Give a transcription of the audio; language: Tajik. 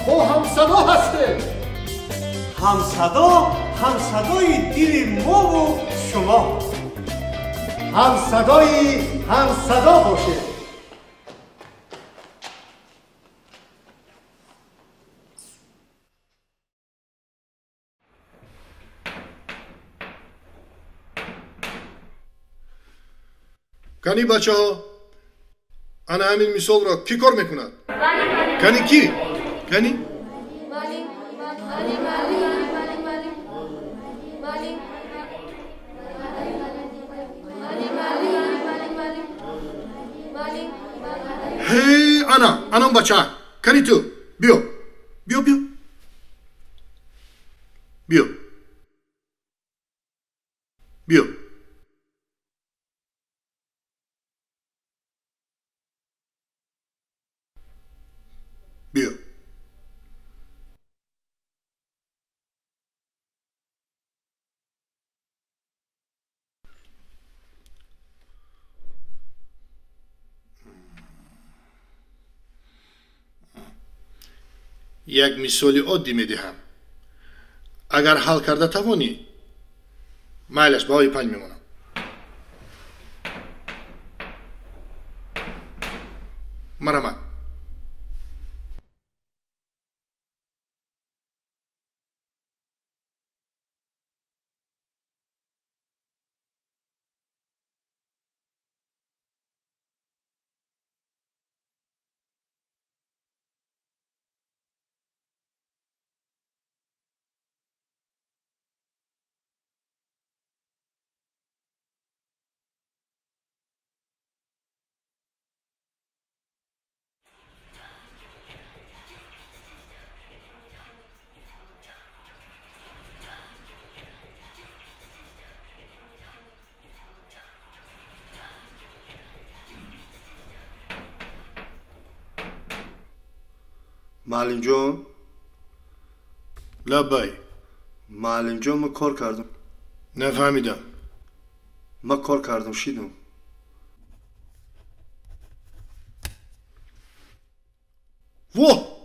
Бо ҳамсадо ҳастем. Ҳамсадо, ҳамсадои дили мову шумо. Ҳамсадои ҳамсадо бошед. Кани бачаҳо, ана ҳамин мисолро кӣ кор мекунад? Кани кӣ? Кани? Ҳей, ана, анон бача, кани ту, биё, биё, биё. Биё. Биё. Биё. Як мисоли оддӣ медиҳам. Агар ҳал карда тавонӣ, майлаш баҳои 5 мемонам. Марҳамат. Муаллимҷон? Лаббай. Муаллимҷон, ман кор кардам. Нафаҳмидам. Ман кор кардам, шидам. Воҳ!